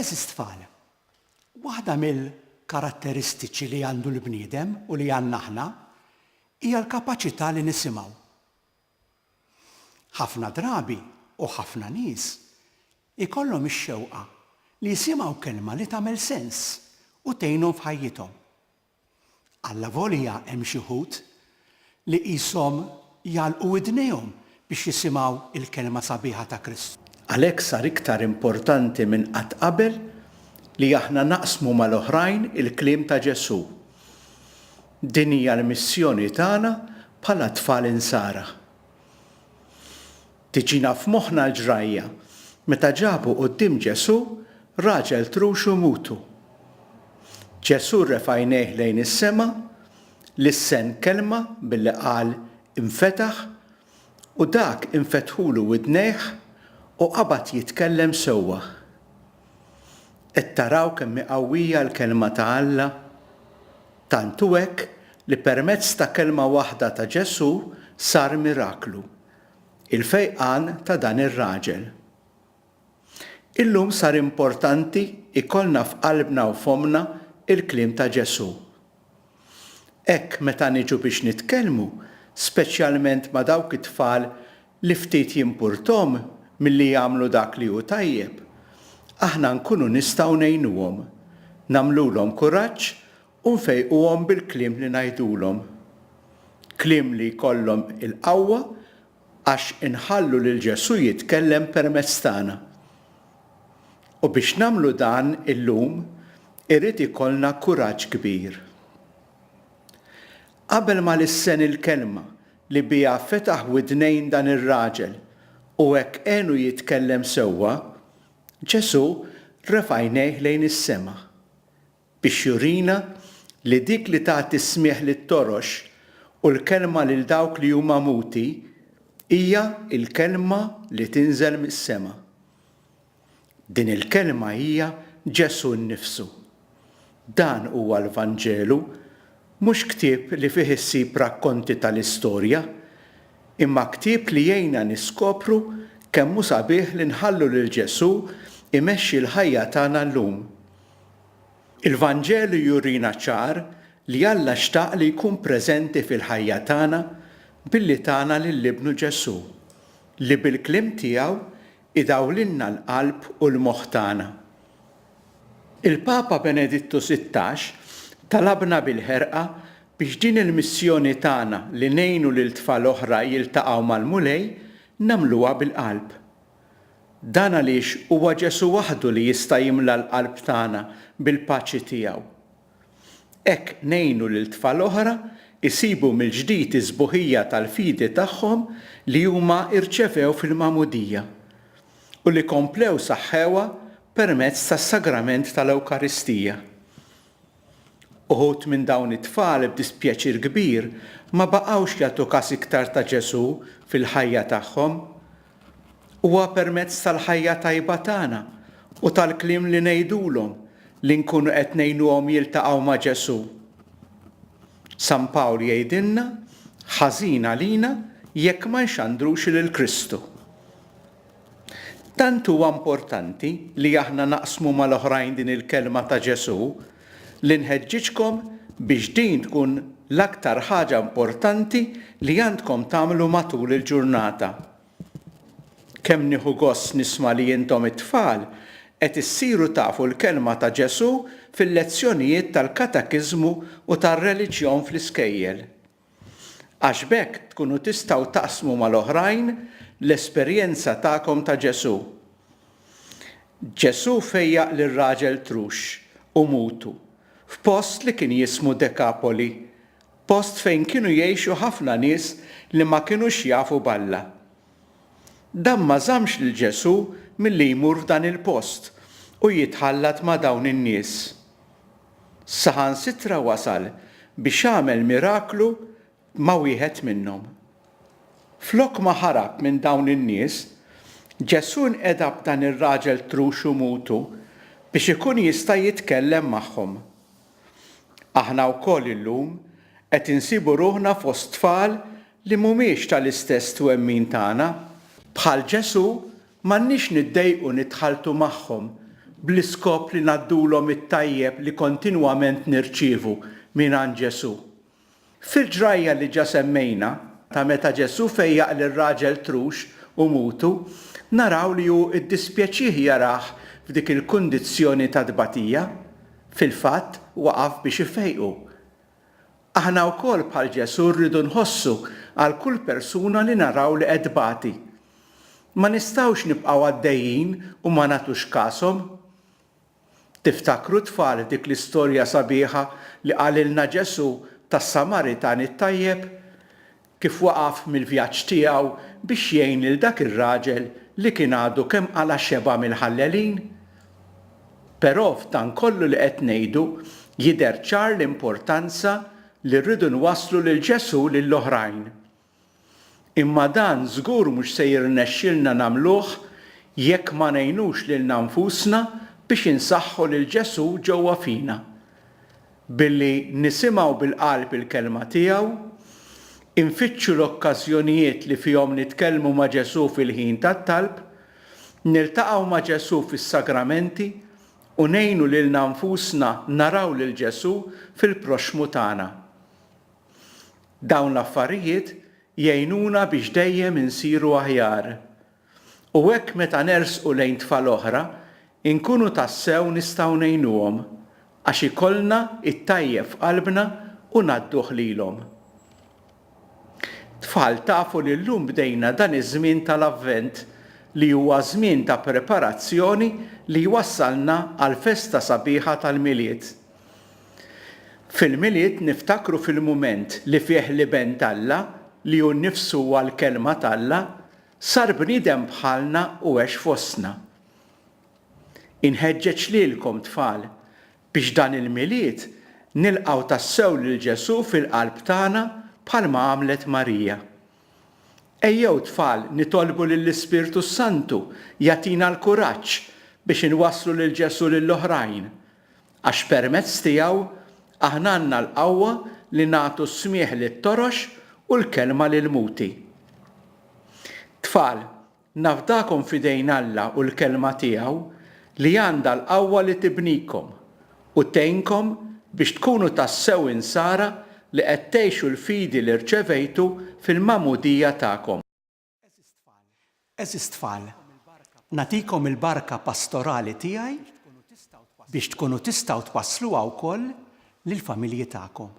Għeżież tfal, waħda mill-karatteristiċi li għandu l-bniedem u li għandna aħna hija l-kapaċità li nisimgħu. Ħafna drabi u ħafna nies ikollhom ix-xewqa li jisimgħu kelma li tagħmel sens u tgħinhom f'ħajjithom. Allavolja hemm xi wħud li qishom jagħlqu widnejhom biex jisimgħu l-kelma sabiħa ta' Kristu. Għalhekk sar iktar importanti minn qatt qabel li aħna naqsmu mal-oħrajn il-kliem ta' Ġesù. Din hija l-missjoni tagħna bħala tfal Insara. Tiġina f'moħħna l-ġrajja meta ġabu quddiem Ġesù raġel trux u mutu. Ġesù refa' għajnejh lejn is-sema, lissen kelma billi qal infetaħ u dak infetħulu widnejh u qabad jitkellem sewwa. Qed taraw kemm hi qawwija l-kelma ta' Alla? Tant hu hekk li permezz ta' kelma waħda ta' Ġesù sar miraklu, il-fejqan ta' dan ir-raġel. Illum sar importanti jkollna f'qalbna u fommna l-kliem ta' Ġesù. Hekk meta niġu biex nitkellmu, speċjalment ma' dawk it-tfal li ftit jimpurthom milli jagħmlu dak li hu tajjeb, aħna nkunu nistgħu ngħinuhom, nagħmlulhom kuraġġ u nfejquhom bil-kliem li ngħidulhom. Kliem li jkollhom il-qawwa għax inħallu lil Ġesù jitkellem permezz tagħna. U biex nagħmlu dan illum irid ikollna kuraġġ kbir. Qabel ma lissen il-kelma li biha fetaħ widnejn dan ir-raġel u hekk għenu jitkellem sewwa, Ġesù refa' għajnejh lejn is-sema biex jurina li dik li tagħti s-smigħ lit-torox u l-kelma lil dawk li huma muti hija l-kelma li tinżel mis-sema. Din il-kelma hija Ġesù nnifsu. Dan huwa l-Vanġelu, mhux ktieb li fih issib rakkonti tal-istorja, imma ktieb li jgħinna niskopru kemm hu sabiħ li nħallu lil Ġesù jmexxi l-ħajja tagħna llum. Il-Vanġelu jurina ċar li Alla xtaq li jkun preżenti fil-ħajja tagħna billi tana lil Ibnu Ġesù, li bil-kliem tiegħu idawlilna l-qalb u l-moħħ tagħna. Il-Papa Benedittu 16 talabna bil-ħerqa biex din il-missjoni tagħna li ngħinu lil tfal oħra jiltaqgħu mal-Mulej nagħmluha bil-qalb. Dan għaliex huwa Ġesù waħdu li jista' jimla l-qalb tagħna bil-paċi tiegħu. Hekk ngħinu lil tfal oħra jsibu mill-ġdid is-sbuħija tal-fidi tagħhom li huma rċevew fil-Magħmudija u li komplew saħħewha permezz tas-Sagrament tal-Ewkaristija. Uħud minn dawn it-tfal b'dispjaċir kbir ma baqgħux jagħtu kas iktar ta' Ġesù fil-ħajja tagħhom. Huwa permezz tal-ħajja tajba tagħna u tal-kliem li ngħidulhom li nkunu qed ngħinuhom jiltaqgħu ma' Ġesù. San Pawl jgħidilna, Ħażin għalina jekk ma nxandrux lil Kristu. Tant huwa importanti li aħna naqsmu mal-oħrajn din il-kelma ta' Ġesù li nħeġġiġkom biex din tkun l-aktar ħaġa importanti li għandkom tagħmlu matul il-ġurnata. Kemm nieħu gost nisma' li intom it-tfal qed issiru tafu l-kelma ta' Ġesù fil-lezzjonijiet tal-katakiżmu u tar-reliġjon fl-iskejjel. Għax b'hekk tkunu tistgħu taqsmu mal-oħrajn l-esperjenza tagħkom ta' Ġesù. Ġesù fejjaq lir-raġel trux u mutu f'post li kien jismu Dekapoli, post fejn kienu jgħixu ħafna nies li ma kinux jafu b'Alla. Dan ma żammx lil Ġesù milli jmur f'dan il-post u jitħallat ma' dawn in-nies. Saħansitra wasal biex għamel miraklu ma' wieħed minnhom. Flok ma ħarab minn dawn in-nies, Ġesù nqeda b'dan ir-raġel trux u mutu biex ikun jista' jitkellem magħhom. Aħna wkoll illum qed insibu ruħna fost tfal li mhumiex tal-istess twemmin tagħna. Bħal Ġesù, m'għandniex niddejqu nitħalltu magħhom. bl-iskop li ngħaddulhom it-tajjeb li kontinwament nirċievu mingħand Ġesù. Fil-ġrajja li ġa semmejna, ta' meta Ġesù fejjaq lir-raġel trux u mutu, naraw li hu ddispjaċih jarah f'dik il-kundizzjoni ta' tbatija. Fil-fatt, waqaf biex ifejqu. Aħna wkoll bħal Ġesù rridu nħossu għal kull persuna li naraw li qed tbati. Ma nistgħux nibqgħu għaddejjin u ma nagħtux kashom. Tiftakru tfal dik l-istorja sabiħa li qalilna Ġesù tas-Samaritan it-tajjeb? Kif waqaf mill-vjaġġ tiegħu biex jgħin lil dak ir-raġel li kien għadu kemm qala' xebgħa mill-ħallelin? Però f'dan kollu li qed ngħidu jidher ċar l-importanza li rridu nwasslu lil Ġesù lill-oħrajn. Imma dan żgur mhux se jirnexxilna nagħmluh jekk ma ngħinux lilna nfusna biex insaħħu lil Ġesù ġewwa fina. Billi nisimgħu bil-qalb il-Kelma tiegħu, infittxu l-okkażjonijiet li fihom nitkellmu ma' Ġesù fil-ħin tat-talb, niltaqgħu ma' Ġesù fis-sagramenti u ngħinu lilna nfusna naraw lil Ġesù fil-proxxmu tagħna. Dawn l-affarijiet jgħinuna biex dejjem insiru aħjar. U hekk meta nersqu lejn tfal oħra, inkunu tassew nistgħu ngħinuhom, għax ikollna t-tajjeb f'qalbna u ngħadduh lilhom. Tfal tafu li llum bdejna dan iż-żmien tal-Avvent li huwa żmien ta' preparazzjoni li jwassalna għall-festa sabiħa tal-Milied. Fil-Milied niftakru fil-mument li fih l-Iben t'Alla, li hu nnifsu huwa l-Kelma t'Alla, sar bniedem bħalna u għex fostna. Inħeġġeġ lilkom, tfal, biex dan il-Milied nilqgħu tassew lil Ġesù fil-qalb tagħna bħalma għamlet Marija. Ejjew, tfal, nitolbu lill-Ispirtu s-Santu jagħtina l-kuraġġ biex inwasslu lil Ġesù lill-oħrajn, Għax permezz tiegħu aħna għandna l-qawwa li nagħtu s-smigħ lit-torox u l-kelma lill-muti. Tfal, nafdakom f'idejn Alla u l-Kelma tiegħu li għandha l-qawwa li tibnikom u tgħinkom biex tkunu tassew Insara li qed tgħixu l-fidi li rċevejtu fil-magħmudija tagħkom. Għeżież tfal, nagħtikom il-barka pastorali tiegħi biex tkunu tistgħu twassluha wkoll lill-familji tagħkom.